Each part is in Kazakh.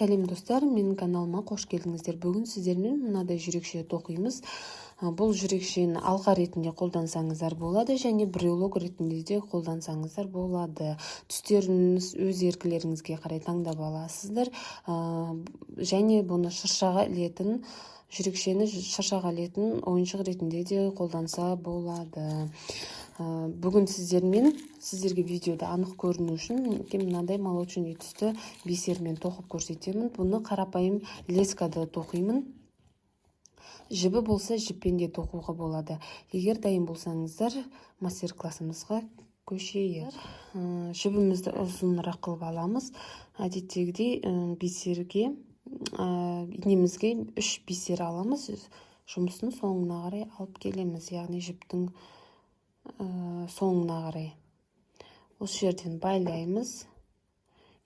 Сәлем, достар! Менің каналыма қош келдіңіздер. Бүгін сіздермен мынадай жүрекше тоқимыз. Бұл жүрекшені алқа ретінде қолдансаңыздар болады және брелок ретінде де қолдансаңыздар болады. Түстерін өз еркілеріңізге қарай таңдап аласыздар. Және бұны шыршаға ілетін, жүрекшені шыршаға ілетін ойыншық ретінде де қолданса болады. Бүгін сіздерге видеода анық көріну үшін мінекей мынандай молочный түсті бисермен тоқып көрсетемін. Бұны қарапайым лескада тоқимын. Жібі болса, жіппен де тоқуға болады. Егер дайын болсаңыздар, мастер классымызға көшейік. Жібімізді ұзынырақ қылып аламыз. Әдеттегідей бисерге, инемізге 3 бисер аламыз. Жұмыстың соңына қарай алып келеміз, яғни жіптің соңына қарай. Осы жерден байлаймыз.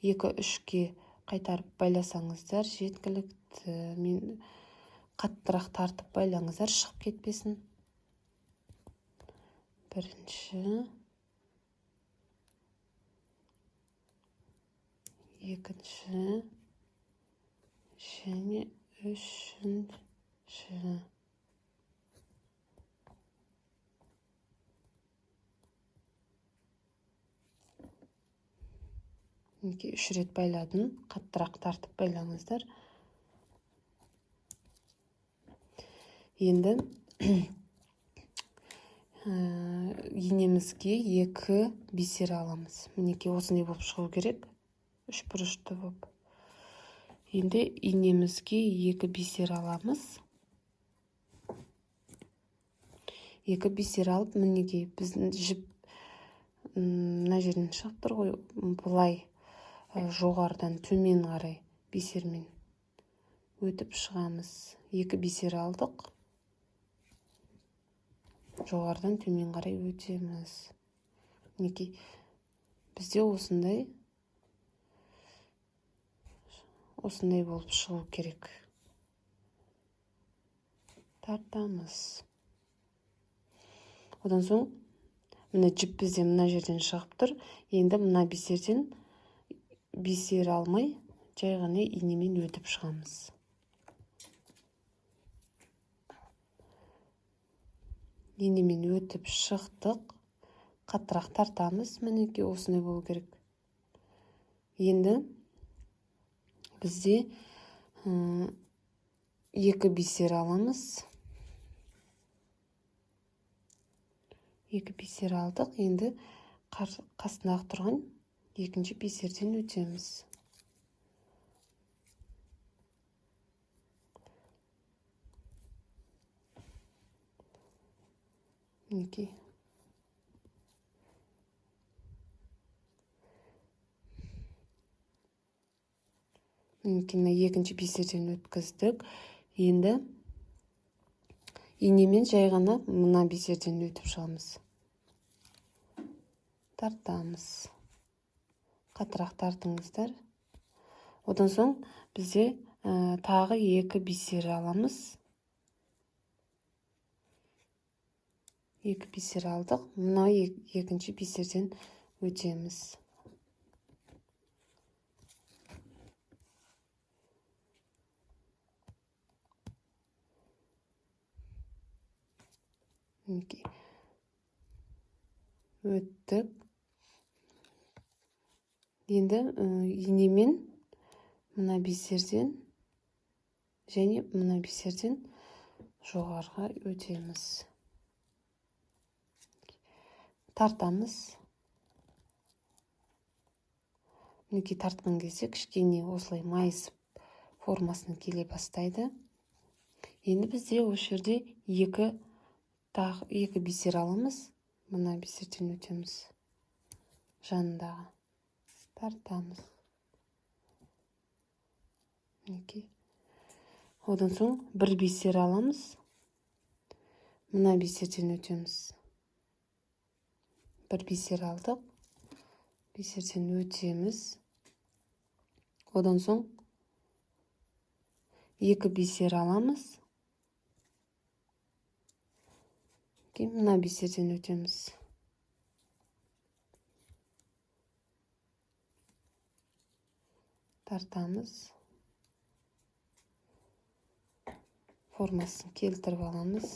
2-3-ке қайтарып байласаңыздар жеткілікті. Мен қаттырақ тартып байлаңыздар, шығып кетпесін. Бірінші, екінші және үшінші. Мінекей, 3 рет байладым. Қаттырақ тартып байлаңыздар. Енді инемізге 2 бисер аламыз. Мінекей, осындай болып шығу керек, үш бұрышты болып. Енді инемізге 2 бисер аламыз. 2 бисер алып, мінекей, біздің жіп мына жерден шығып тұр ғой, былай жоғарыдан төмен қарай бисермен өтіп шығамыз. 2 бисер алдық, жоғарыдан төмен қарай өтеміз. Мінекей, бізде осындай болып шығу керек. Тартамыз. Одан соң міне жіп бізде мына жерден шығып тұр. Енді мына бисерден бисер алмай, жай ғана инемен өтіп шығамыз. Инемен өтіп шықтық. Қаттырақ тартамыз. Мінекей, осындай болу керек. Енді бізде 2 бисер аламыз. 2 бисер алдық. Енді қасындағы тұрған екінші бисерден өтеміз. Мінекей. Мінекей, мына екінші бисерден өткіздік. Енді инемен жай ғана мына бисерден өтіп шығамыз. Тартамыз. Қаттырақ тартыңыздар. Одан соң бізде тағы 2 бисер аламыз. 2 бисер алдық. Мына екінші бисерден өтеміз. Мінекей. Өттік. Енді инемен мына бисерден және мына бисерден жоғарыға өтеміз. Тартамыз. Мінекей, тартқан кезде кішкене осылай майысып формасына келе бастайды. Енді бізде осы жерде 2 бисер аламыз. Мына бисерден өтеміз. Жанындағы. Тартамыз. Мінекей. Одан соң 1 бисер аламыз. Мына бисерден өтеміз. 1 бисер алдық. Бисерден өтеміз. Одан соң 2 бисер аламыз. Кейін мына бисерден өтеміз. Тартамыз. Формасын келтіріп аламыз.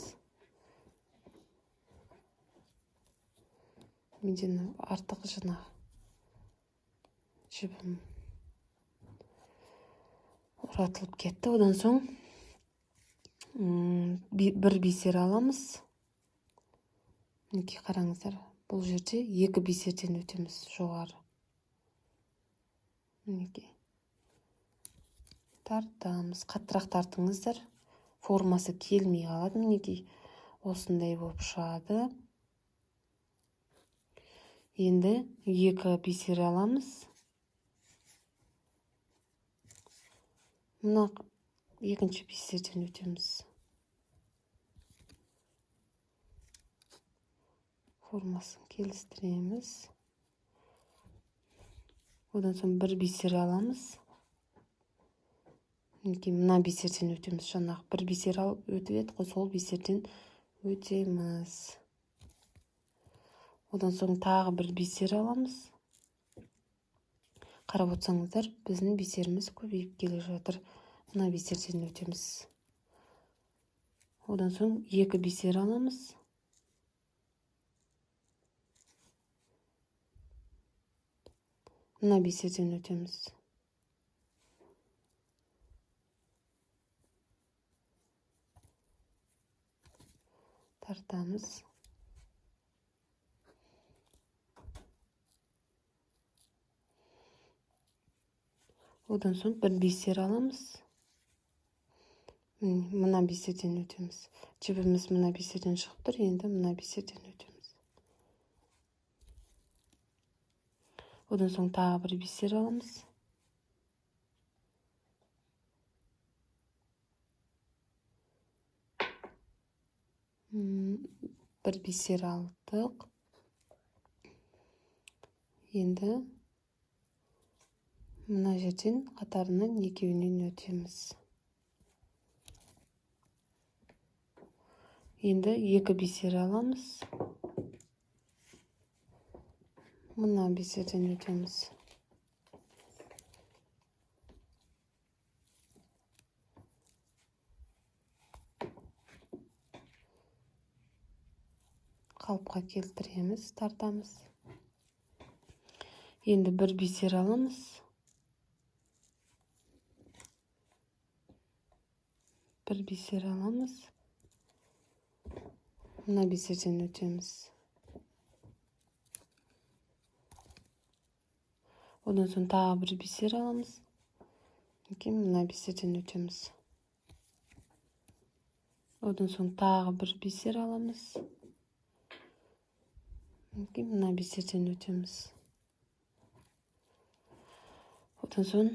Менде артық жаңа жібім оратылып кетті. Одан соң бір бисер аламыз. Мінекей қараңыздар, бұл жерде 2 бисерден өтеміз жоғары. Мінекей. Тартамыз, қаттырақ тартыңыздар. Формасы келмей қалады. Мінекей осындай болып шығады. Енді 2 бисер аламыз. Мына екінші бисерден өтеміз. Формасын келістіреміз. Одан соң бір бисер аламыз. Мінекей мына бисерден өтеміз. Жаңағы бір бисер алып өтіп едік қой, сол бисерден өтеміз. Одан соң тағы бір бисер аламыз. Қарап отырсаңыздар, біздің бисеріміз көбейіп келе жатыр. Мына бисерден өтеміз. Одан соң 2 бисер аламыз. Мына бисерден өтеміз. Тартамыз. Одан соң бір бисер аламыз. Мына бисерден өтеміз. Жібіміз мына бисерден шығып тұр, енді мына бисерден өтеміз. Одан соң тағы бір бисер аламыз. Бір бисер алдық. Енді мына жерден қатарынан екеуінен өтеміз. Енді 2 бисер аламыз. Мына бисерден өтеміз. Қалыпқа келтіреміз, тартамыз. Енді бір бисер аламыз. Бір бисер аламыз. Мына бисерден өтеміз. Одан соң тағы бір бисер аламыз. Кейін мына бисерден өтеміз. Одан соң тағы бір бисер аламыз. Кейін мына бисерден өтеміз. Одан соң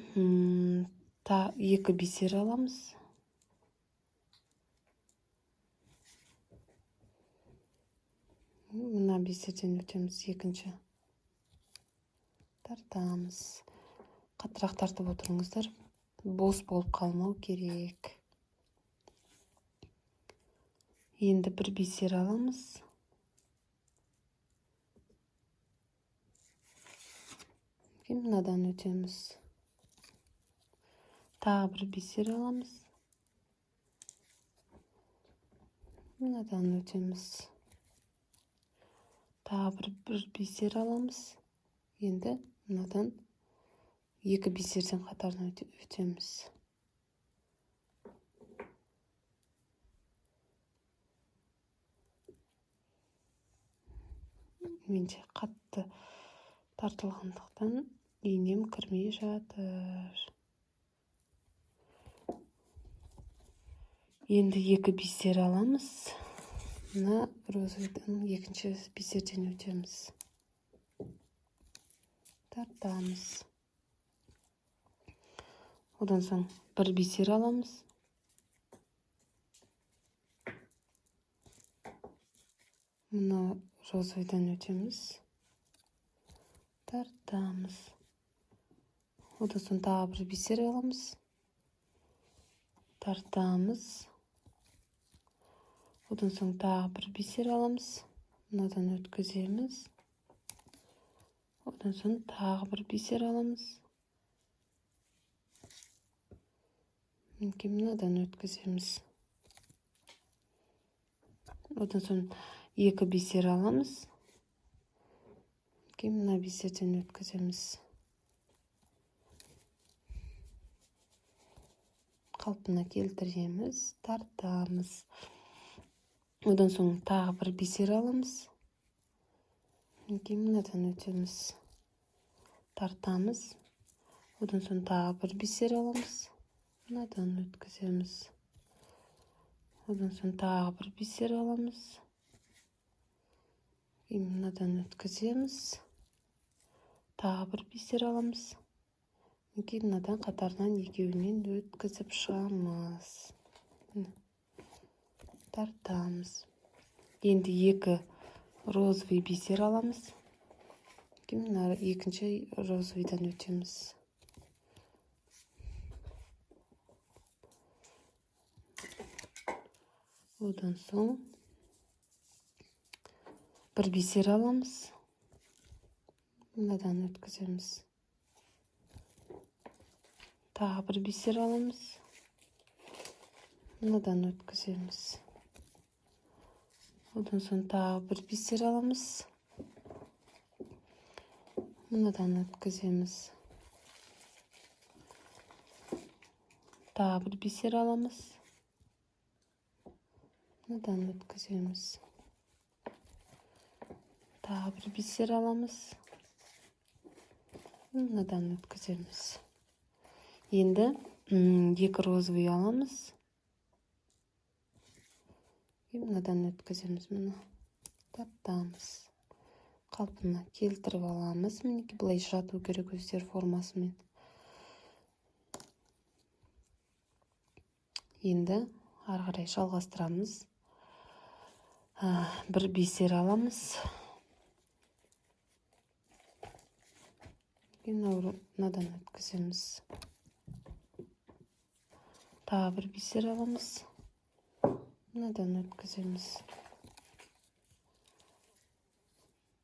2 бисер аламыз. Мына бисерден өтеміз екінші. Тартамыз. Қаттырақ тартып отырыңыздар. Бос болып қалмау керек. Енді бір бисер аламыз. Кейін мынадан өтеміз. Тағы бір бисер аламыз. Мынадан өтеміз. Тағы бір бисер аламыз. Енді мынадан 2 бисерден қатарынан өтеміз. Менде қатты тартылғандықтан инем кірмей жатыр. Енді 2 бисер аламыз. Мына розовыйдан екінші бисерден өтеміз. Тартамыз. Одан соң бір бисер аламыз. Мына розовыйдан өтеміз. Тартамыз. Одан соң тағы бір бисер аламыз. Тартамыз. Одан соң тағы бір бисер аламыз. Мынадан өткіземіз. Одан соң тағы бір бисер аламыз. Мінекей мынадан өткіземіз. Одан соң 2 бисер аламыз. Кейін мына бисерден өткіземіз. Қалпына келтіреміз, тартамыз. Одан соң тағы бір бисер аламыз. Кейін мынадан өтеміз. Тартамыз. Одан соң тағы бір бисер аламыз. Мынадан өткіземіз. Одан соң тағы бір бисер аламыз. Кейін мынадан өткіземіз. Тағы бір бисер аламыз. Кейін мынадан қатарынан екеуінен өткізіп шығамыз. Тартамыз. Енді 2 розовый бисер аламыз. Кейін мына екінші розовыйдан өтеміз. Одан соң бір бисер аламыз. Мынадан өткіземіз. Тағы бір бисер аламыз. Мынадан өткіземіз. Одан соң тағы бір бисер аламыз. Мынадан өткіземіз. Тағы бір бисер аламыз. Мынадан өткіземіз. Тағы бір бисер аламыз. Мынадан өткіземіз. Енді 2 розовый аламыз. Мынадан өткіземіз, мына тартамыз. Қалпына келтіріп аламыз. Мінекей былай жату керек өздері формасымен. Енді ары қарай жалғастырамыз. Бір бисер аламыз. Мынадан өткіземіз. Тағы бір бисер аламыз. Мынадан өткіземіз.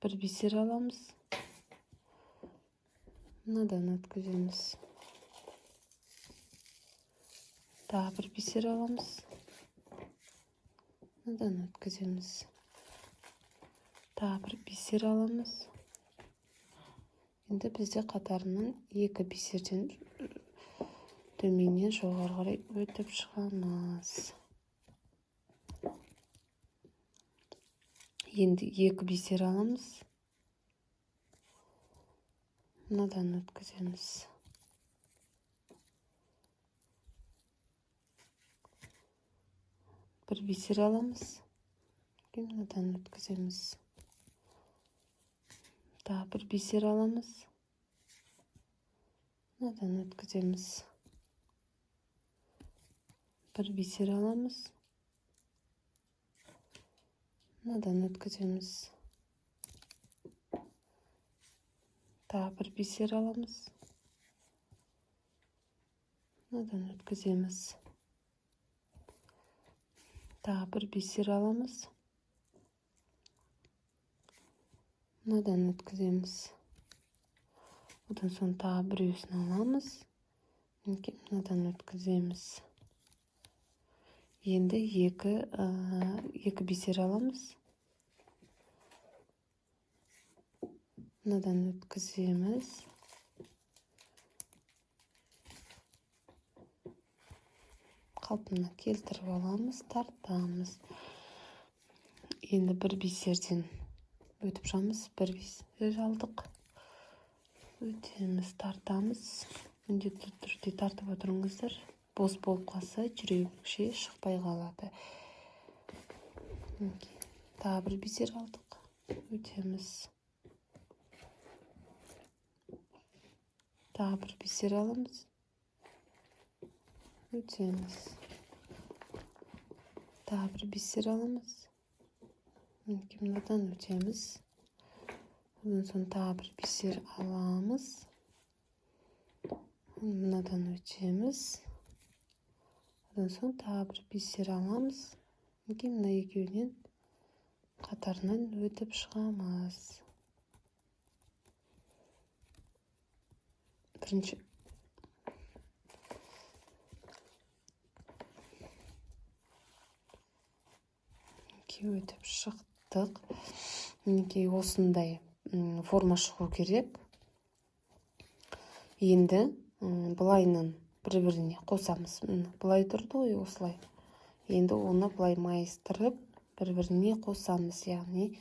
Бір бисер аламыз. Мынадан өткіземіз. Тағы бір бисер аламыз. Мынадан өткіземіз. Тағы бір бисер аламыз. Енді бізде қатарынан 2 бисерден төменнен жоғары қарай өтіп шығамыз. Енді 2 бисер аламыз. Мынадан өткіземіз. Бір бисер аламыз. Кейін мынадан өткіземіз. Тағы бір бисер аламыз. Мынадан өткіземіз. Бір бисер аламыз. Мынадан өткіземіз. Тағы бір бисер аламыз. Мынадан өткіземіз. Тағы бір бисер аламыз. Мынадан өткіземіз. Одан соң тағы біреусін аламыз. Мынадан өткіземіз. Енді екі бисер аламыз. Мынадан өткіземіз. Қалпына келтіріп аламыз, тартамыз. Енді бір бисерден өтіп шығамыз. Бір бисер алдық. Өтеміз, тартамыз. Міндетті түрде тартып отырыңыздар. Бос болып қалса, жүрекше шықпай қалады. Тағы бір бисер алдық. Өтеміз. Тағы бір бисер аламыз. Өтеміз. Тағы бір бисер аламыз. Мінекей мынадан өтеміз. Одан соң тағы бір бисер аламыз. Мынадан өтеміз. Одан соң тағы бір бисер аламыз. Мінекей мына екеуінен қатарынан өтіп шығамыз. Бірінші Өтіп шықтық. Мінекей, осындай форма шығу керек. Енді былайынан бір-біріне қосамыз. Міне, былай тұрды ғой, осылай. Енді оны былай майыстырып бір-біріне қосамыз. Яғни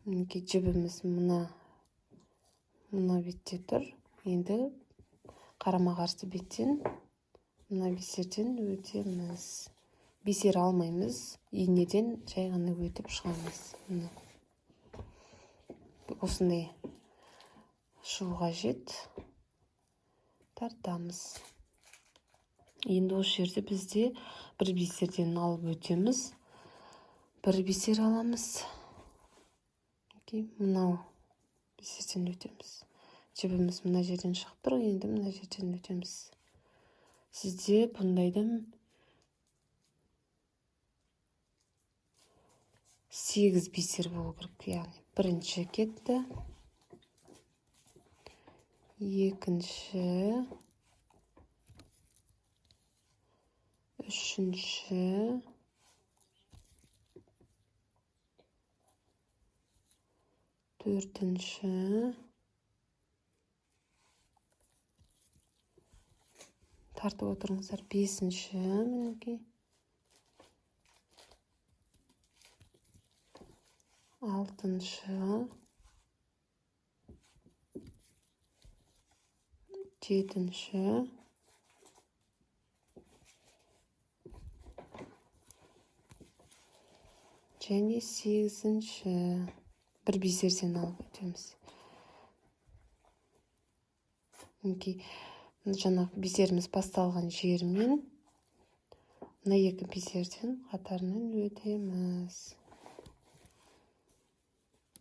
мінекей, жібіміз мына бетте тұр. Енді қарама-қарсы беттен, мына бисерден өтеміз. Бисер алмаймыз, инеден жай ғана өтіп шығамыз. Міне, осындай шығу қажет. Тартамыз. Енді осы жерде бізде бір бисерден алып өтеміз. Бір бисер аламыз. Мынау бисерден өтеміз. Жібіміз мына жерден шығып тұр, енді мына жерден өтеміз. Сізде бұндайдан 8 бисер болу керек. Яғни бірінші кетті, екінші, үшінші, төртінші, тартып отырыңыздар, бесінші, мінекей, алтыншы, жетінші, және сегізінші. Бір бисерден алып өтеміз. Мінекей, жаңағы бисеріміз басталған жермен мына екі бисерден қатарынан өтеміз.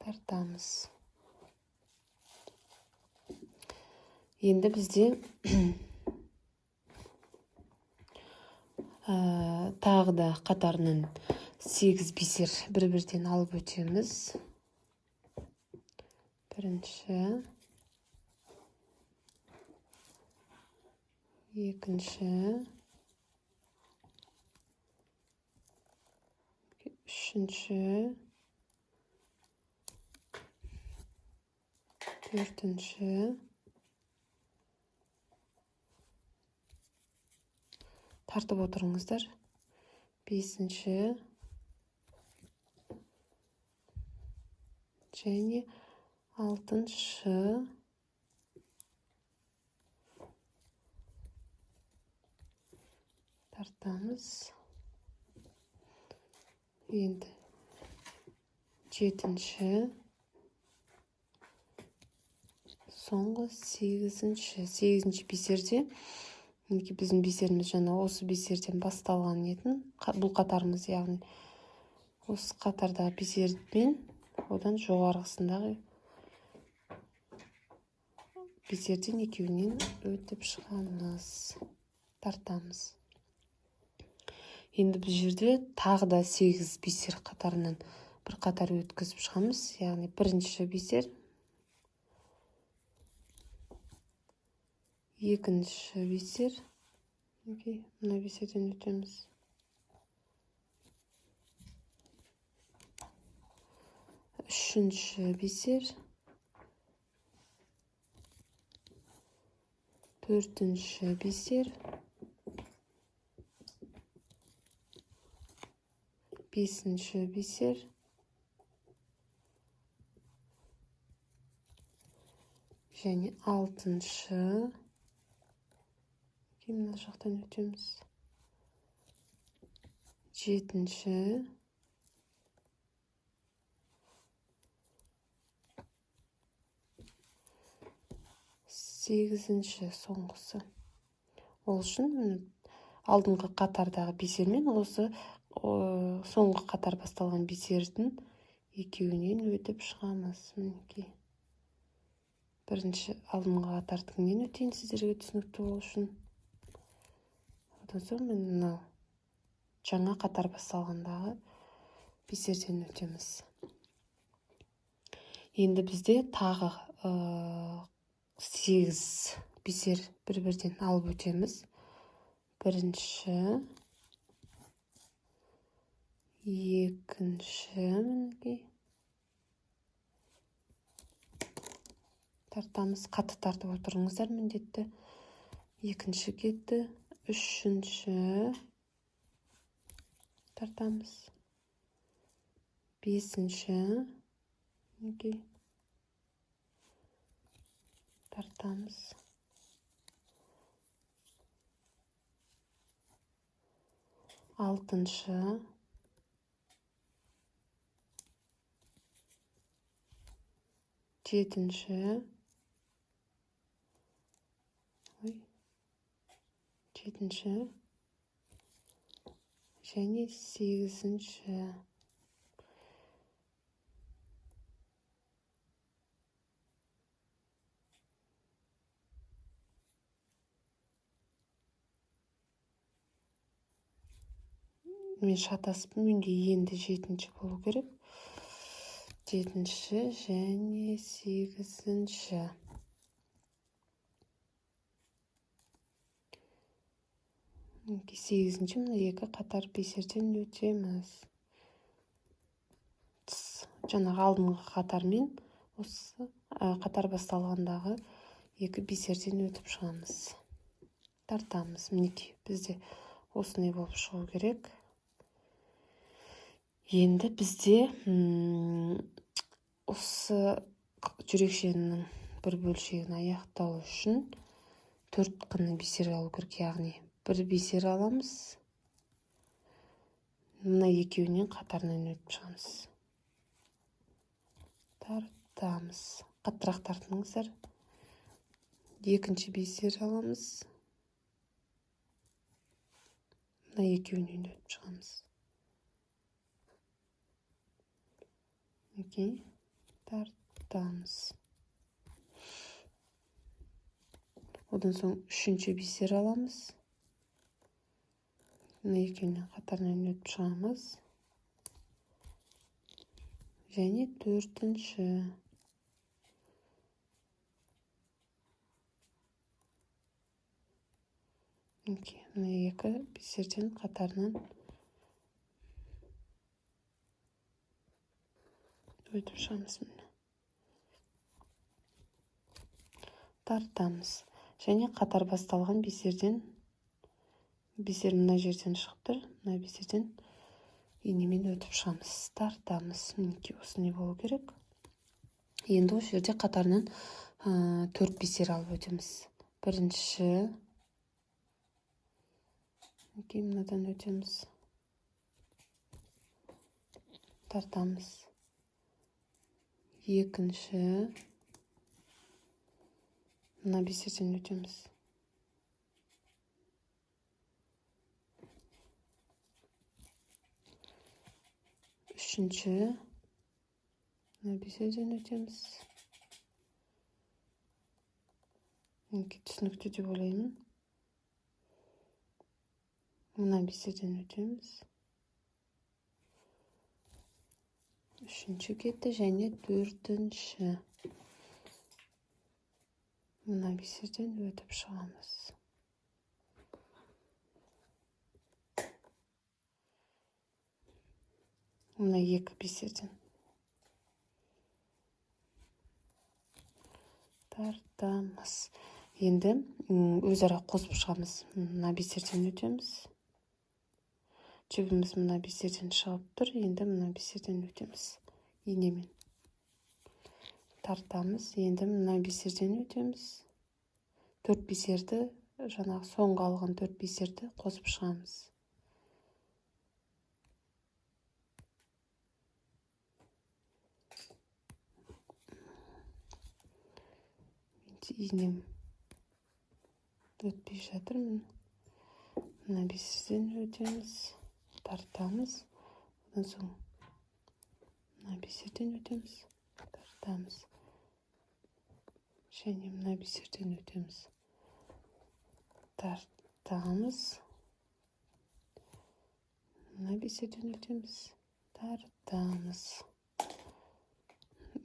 Тартамыз. Енді бізде тағы да қатарынан 8 бисер бір-бірден алып өтеміз. Бірінші, екінші, үшінші, төртінші, тартып отырыңыздар, бесінші және алтыншы. Тартамыз. Енді жетінші, соңғы сегізінші. Сегізінші бисерде, мінекей, біздің бисеріміз жаңа осы бисерден басталған етін. Бұл қатарымыз, яғни осы қатардағы бисермен одан жоғарғысындағы бисерден екеуінен өтіп шығамыз. Тартамыз. Енді бұл жерде тағы да 8 бисер қатарынан бір қатар өткізіп шығамыз. Яғни бірінші бисер, екінші бисер, мінекей, мына бисерден өтеміз. Үшінші бисер, төртінші бисер, бесінші бисер, және алтыншы. Кейін мына жақтан өтеміз. Жетінші, сегізінші, соңғысы. Ол үшін міне алдыңғы қатардағы бисермен осы соңғы қатар басталған бисердің екеуінен өтіп шығамыз. Мінекей, бірінші алдыңғы қатардікінен өтейін сіздерге түсінікті болу үшін. Одан соң міне мынау жаңа қатар басталғандағы бисерден өтеміз. Енді бізде тағы 8 бисер бір-бірден алып өтеміз. Бірінші, Екінші, мінекей, тартамыз. Қатты тартып отырыңыздар міндетті. Екінші кетті. Үшінші тартамыз. Бесінші, мінекей, тартамыз. Алтыншы, жетінші, ой, жетінші және сегізінші. Мен шатасыппын, менде енді жетінші болу керек. Жетінші және сегізінші. Сегізінші, мына екі қатар бисерден өтеміз. Жаңағы алдыңғы қатармен осы қатар басталғандағы екі бисерден өтіп шығамыз. Тартамыз. Мінекей, бізде осындай болып шығу керек. Енді бізде осы жүрекшенің бір бөлшегін аяқтау үшін 4 қана бисер алу керек, яғни бір бисер аламыз, мына екеуінен қатарынан өтіп шығамыз. Тартамыз. Қаттырақ тартыңыздар. Екінші бисер аламыз, мына екеуінен өтіп шығамыз. Мінекей, тартамыз. Одан соң үшінші бисер аламыз, мына екеуінен қатарынан өтіп шығамыз. Және төртінші. Мінекей, мына екі бисерден қатарынан өтіп шығамыз. Міне, тартамыз. Және қатар басталған бисерден, бисер мына жерден шығып тұр, мына бисерден инемен өтіп шығамыз. Тартамыз. Мінекей, осындай болу керек. Енді осы жерде қатарынан 4 бисер алып өтеміз. Бірінші, мінекей, мынадан өтеміз. Тартамыз. Екінші, мына бисерден өтеміз. Үшінші, мына бисерден өтеміз. Мінекей, түсінікті деп ойлаймын. Мына бисерден өтеміз. Үшінші кетті және төртінші. Мына бисерден өтіп шығамыз. Мына екі бисерден. Тартамыз. Енді өзара қосып шығамыз. Мына бисерден өтеміз. Жібіміз мына бисерден шығып тұр. Енді мына бисерден өтеміз. Инемен. Тартамыз. Енді мына бисерден өтеміз. 4 бисерді, жаңағы соңғы алған 4 бисерді қосып шығамыз. Инем өтпей жатыр. Мына бисерден өтеміз. Тартамыз. Одан соң мына бисерден өтеміз. Тартамыз. Және мына бисерден өтеміз. Тартамыз. Мына бисерден өтеміз. Тартамыз.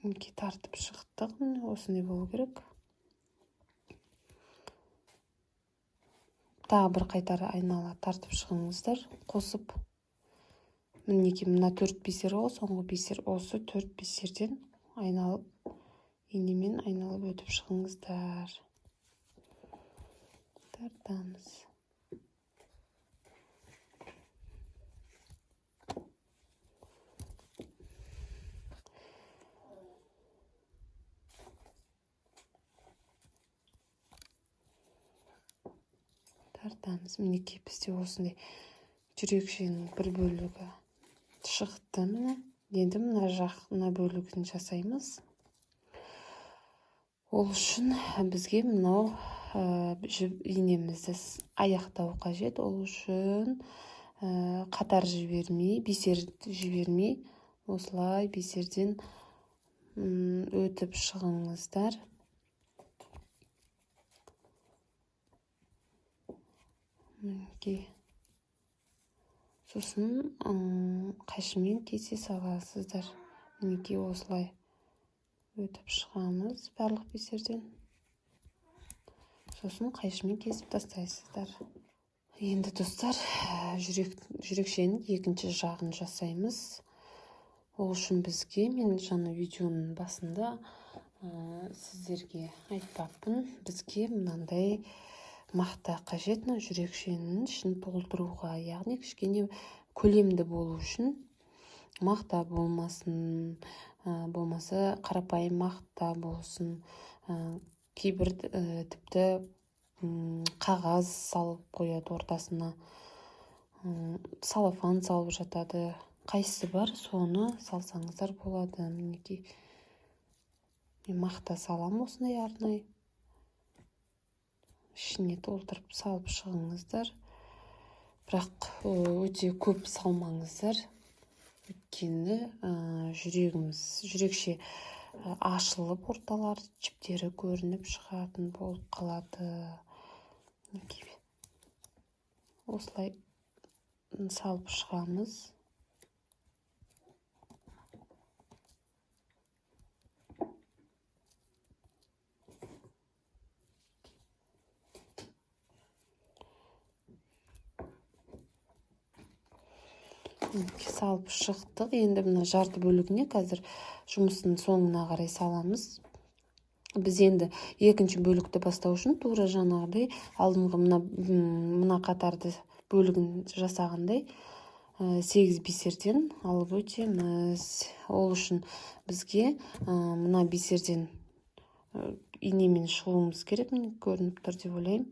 Мінекей, тартып шықтық. Міне, осындай болу керек. Тағы бір қайтара айнала тартып шығыңыздар, қосып. Мінекей, мына 4 бисер ғой, соңғы бисер. Осы 4 бисерден айналып, инемен айналып өтіп шығыңыздар. Тартамыз. Тартамыз. Мінекей, бізде осындай жүрекшенің бір бөлігі шықты. Міне, енді мына жақ, мына бөлігін жасаймыз. Ол үшін бізге мынау инемізді аяқтау қажет. Ол үшін қатар жібермей, бисер жібермей, осылай бисерден өтіп шығыңыздар. Мінекей. Сосын қайшымен кесе саласыздар. Мінекей, осылай өтіп шығамыз барлық бисерден. Сосын қайшымен кесіп тастайсыздар. Енді, достар, жүрекшенің екінші жағын жасаймыз. Ол үшін бізге, мен жаңа видеоның басында сіздерге айтпаппын, бізге мынандай мақта қажет, мына жүрекшенің ішін толтыруға, яғни кішкене көлемді болу үшін. Мақта болмасын, болмаса қарапайым мақта болсын, кейбір тіпті қағаз салып қояды ортасына, салафан салып жатады. Қайсысы бар, соны салсаңыздар болады. Мінекей, мен мақта саламын осындай арнайы. Ішіне толтырып салып шығыңыздар. Бірақ өте көп салмаңыздар. Өйткені жүрекше ашылып, орталары жіптері көрініп шығатын болып қалады. Мінекей, осылай салып шығамыз. Салып шықтық. Енді мына жарты бөлігіне қазір жұмыстың соңына қарай саламыз. Біз енді екінші бөлікті бастау үшін тура жаңағыдай алдыңғы мына қатарды бөлігін жасағандай, 8 бисерден алып өтеміз. Ол үшін бізге мына бисерден инемен шығуымыз керек. Міне, көрініп тұр деп ойлаймын.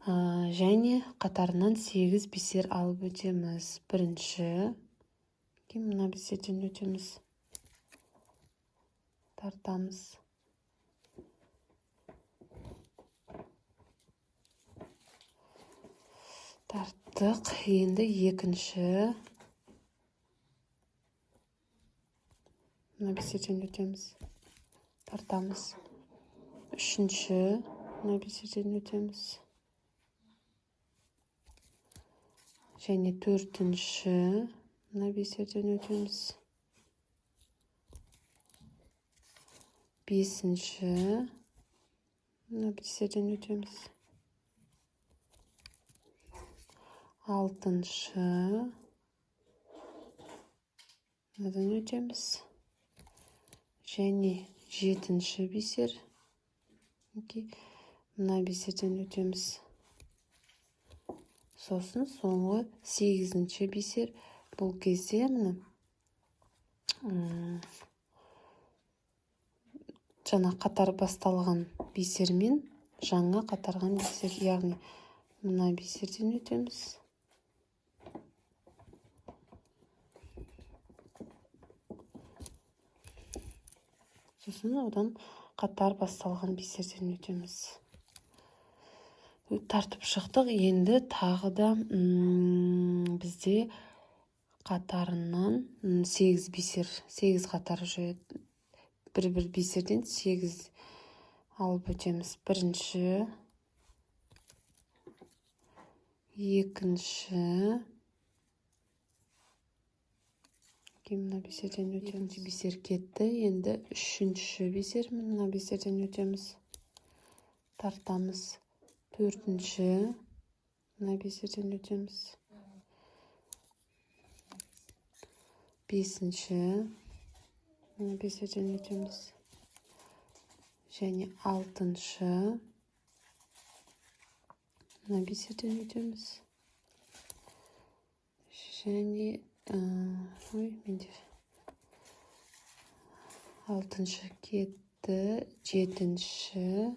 Және қатарынан 8 бисер алып өтеміз. Бірінші, кейін мына бисерден өтеміз. Тартамыз. Тарттық. Енді екінші мына бисерден өтеміз. Тартамыз. Үшінші мына бисерден өтеміз. Және төртінші мына бисерден өтеміз. Бесінші мына бисерден өтеміз. Алтыншы мынадан өтеміз. Және жетінші бисер. Мінекей, мына бисерден өтеміз. Сосын соңғы сегізінші бисер. Бұл кезде міне, жаңа қатар басталған бисермен жаңа қатарған бисер, яғни мына бисерден өтеміз. Сосын одан қатар басталған бисерден өтеміз. Тартып шықтық. Енді тағы да, бізде қатарынан, 8 бисер, 8 қатар жүреді. Бір-бір бисерден 8 алып өтеміз. Бірінші, екінші, кейін мына бисерден өтеміз. Екінші бисер кетті. Енді үшінші бисер, мына бисерден өтеміз. Тартамыз. Төртінші, мына бисерден өтеміз. Бесінші мына бисерден өтеміз. Және алтыншы мына бисерден өтеміз. Және ой, менде алтыншы кетті, жетінші,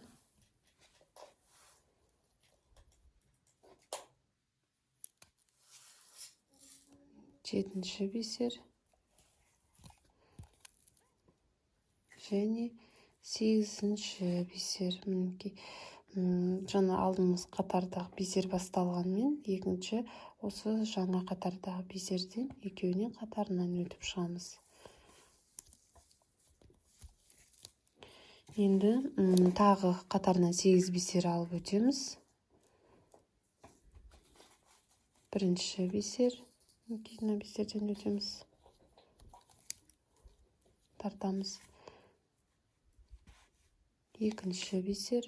жетінші бисер және сегізінші бисер. Мінекей, жаңа алдыңғы қатардағы бисер басталғанмен екінші осы жаңа қатардағы бисерден екеуінен қатарынан өтіп шығамыз. Енді тағы қатарынан 8 бисер алып өтеміз. Бірінші бисер, мінекей, мына бисерден өтеміз, тартамыз. Екінші бисер,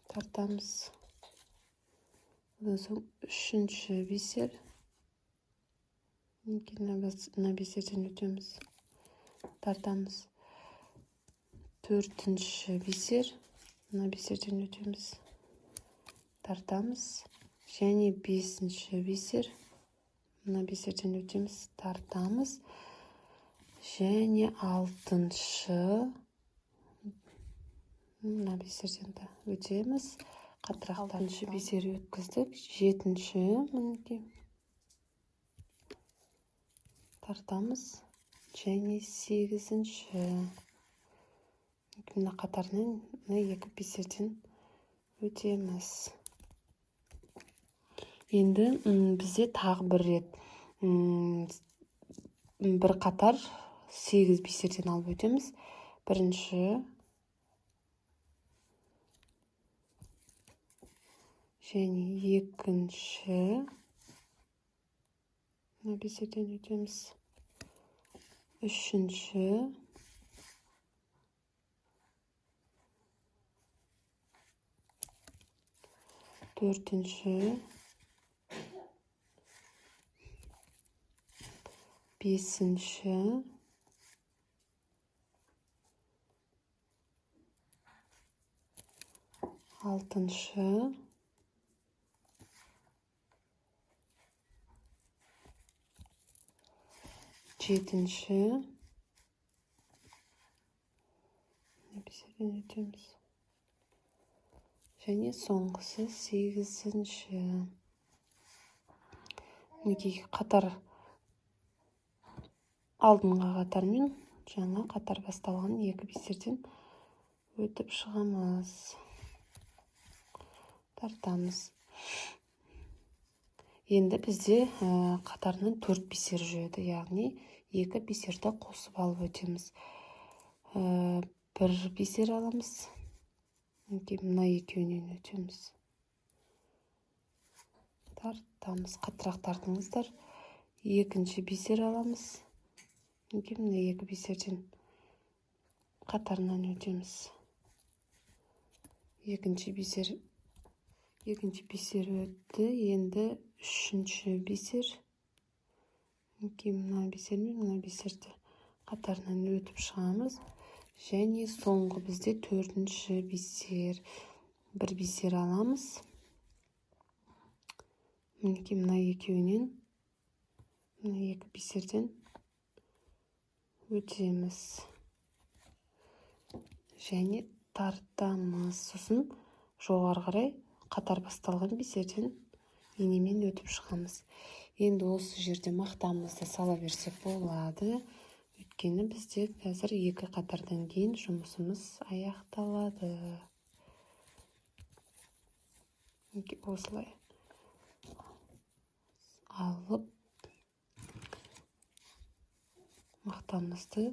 тартамыз. Одан соң үшінші бисер, мінекей, мына бисерден өтеміз, тартамыз. Төртінші бисер, мына бисерден өтеміз, тартамыз. Және бесінші бисер, мына бисерден өтеміз, тартамыз. Және алтыншы мына бисерден де өтеміз. Қаттырақ алтыншы бисер өткіздік. Жетінші, мінекей, тартамыз. Және сегізінші, мына қатарынан мына екі бисерден өтеміз. Енді бізде тағы бір рет бір қатар 8 бисерден алып өтеміз. Бірінші және екінші мына бисерден өтеміз. Үшінші, төртінші, бесінші, алтыншы, жетінші, бисерден өтеміз. Және соңғысы сегізінші. Мінекей, қатар алдыңғы қатар мен жаңа қатар басталған екі бисерден өтіп шығамыз, тартамыз. Енді бізде қатарынан 4 бисер жүреді, яғни екі бисерді қосып алып өтеміз. Бір бисер аламыз, мінекей, мына екеуінен өтеміз, тартамыз. Қаттырақ тартыңыздар. Екінші бисер аламыз, мінекей, мына екі бисерден қатарынан өтеміз. Екінші бисер, екінші бисер өтті. Енді үшінші бисер, мінекей, мына бисер мен мына бисерді қатарынан өтіп шығамыз. Және соңғы бізде төртінші бисер. Бір бисер аламыз, мінекей, мына екеуінен, мына екі бисерден өтеміз және тартамыз. Сосын жоғары қарай қатар басталған бисерден инемен өтіп шығамыз. Енді осы жерде мақтамызды сала берсек болады, өйткені бізде қазір екі қатардан кейін жұмысымыз аяқталады. Мінекей, осылай алып мақтамызды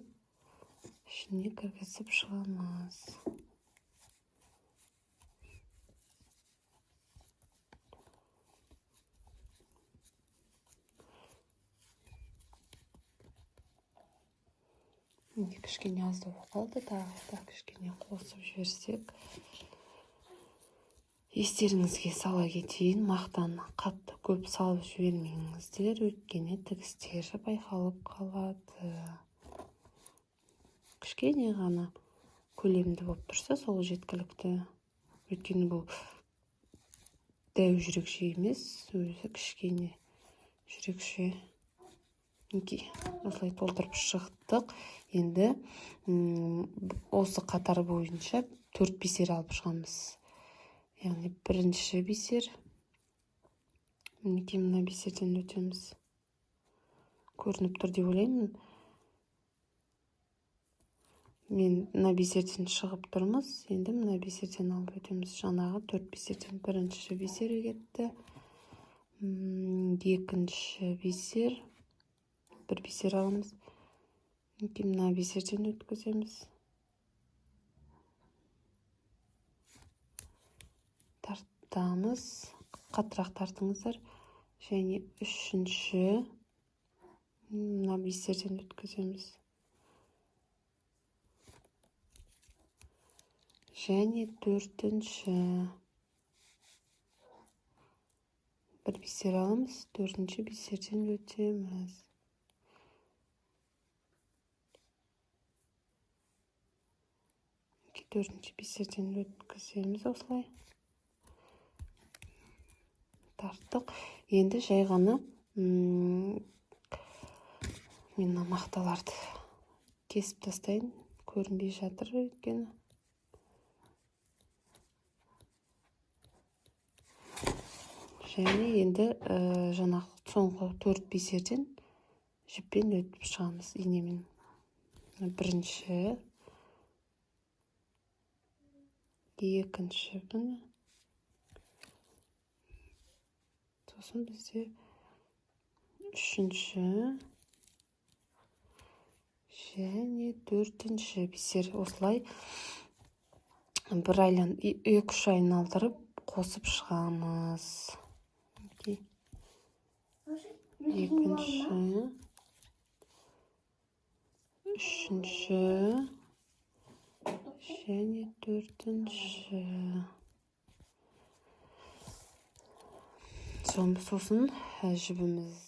ішіне кіргізіп шығамыз. Міне, кішкене аздау болып қалды, тағы да кішкене қосып жіберсек. Естеріңізге сала кетейін, мақтаны қатты көп салып жібермеңіздер, өйткені тігістері байқалып қалады. Кішкене ғана көлемді болып тұрса, сол жеткілікті. Өйткені бұл дәу жүрекше емес, өзі кішкене жүрекше. Мінекей, осылай толтырып шықтық. Енді осы қатар бойынша 4 бисер алып шығамыз. Яғни бірінші бисер, мінекей мына бисерден өтеміз. Көрініп тұр деп ойлаймын. Мен мына бисерден шығып тұрмыз, енді мына бисерден алып өтеміз. Жаңағы 4 бисерден бірінші бисер кетті, екінші бисер, бір бисер аламыз. Мінекей мына бисерден өткіземіз. Тартамыз, қаттырақ тартыңыздар. Және үшінші мына бисерден өткіземіз. Және төртінші бір бисер аламыз, төртінші бисерден өтеміз. Төртінші бисерден өткіземіз осылай. Тарттық. Енді жай ғана мен мына мақталарды кесіп тастайын, көрінбей жатыр өйткені. Және енді жаңағы соңғы 4 бисерден жіппен өтіп шығамыз инемен. Бірінші, екінші, міне. Сосын бізде үшінші және төртінші бисер. Осылай бір айлан, екі-үш айналдырып қосып шығамыз. Екінші, үшінші және төртінші. Сосын жібіміз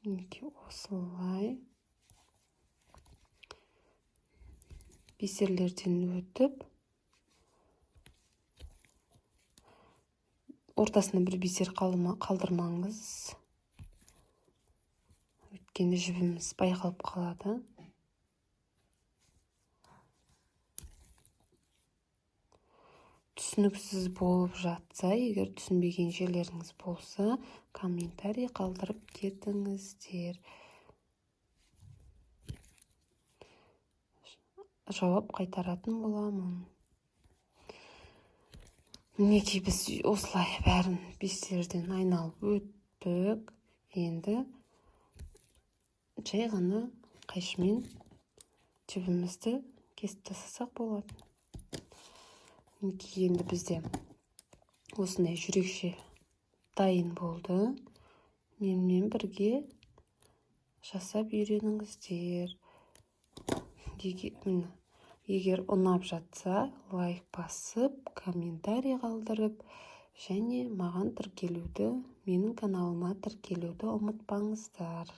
мінекей осылай бисерлерден өтіп, ортасына бір бисер қалдырмаңыз, өйткені жібіміз байқалып қалады. Түсініксіз болып жатса, егер түсінбеген жерлеріңіз болса, комментарий қалдырып кетіңіздер. Жауап қайтаратын боламын. Мінекей біз осылай бәрін бисерден айналып өттік. Енді жай ғана қайшымен жібімізді кесіп тастасақ болады. Мінекей енді бізде осындай жүрекше дайын болды. Менімен бірге жасап үйреніңіздер. Егер ұнап жатса, лайк басып, комментарий қалдырып, және маған тіркелуді, менің каналыма тіркелуді ұмытпаңыздар.